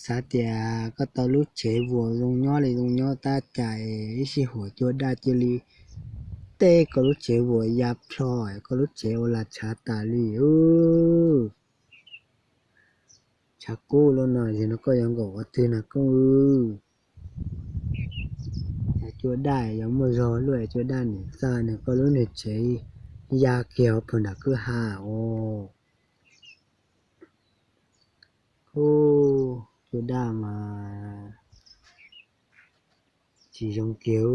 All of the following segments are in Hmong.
Xav tias koj tau lub tsev vuas zoo nyob li zoo nyob tab cas ib sij huam cua daj cia li teb koj lub tsev vuas ya plho, koj lub tsev ua lag tshav tas li. Tshav kub lub no, yog no koj yuav nkaum ua twg na koj? Cua daj yuav muaj zog luaj, cua daj nim txaj nws koj lub niag tsev ya kiag hauv pawg nram kwj ha os. Cua daj mas tsis zoo kiag.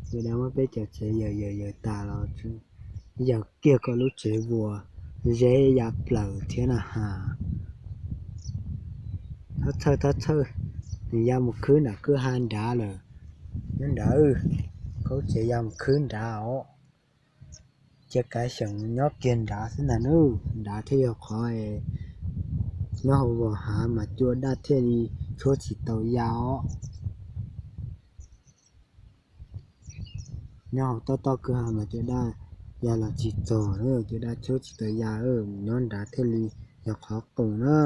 Cua daj muab peb cov tsev yawm yawm yawm tas los yawm kiag koj lub tsev vuas, zeb ya plaws thiab na has. Txhob txhawj, txhob txhawj, nws ya mus khwb nram kwj ha nrad lawm. Nyob nrad, koj lub tsev ya mus khwb nrad os. Cia kav xyeem nyob kiag nrad xwb ntag nawb, nrad thiaj yog qhov nyob hauv vos hav mas cua daj thiaj li tshuab tsis tau ya os. Nyob hauv toj toj kwj ha mas cua daj ya los tsis txog, cua daj tshuab tsis tau ya, nyob nrad thiaj li yog qhov qoom na.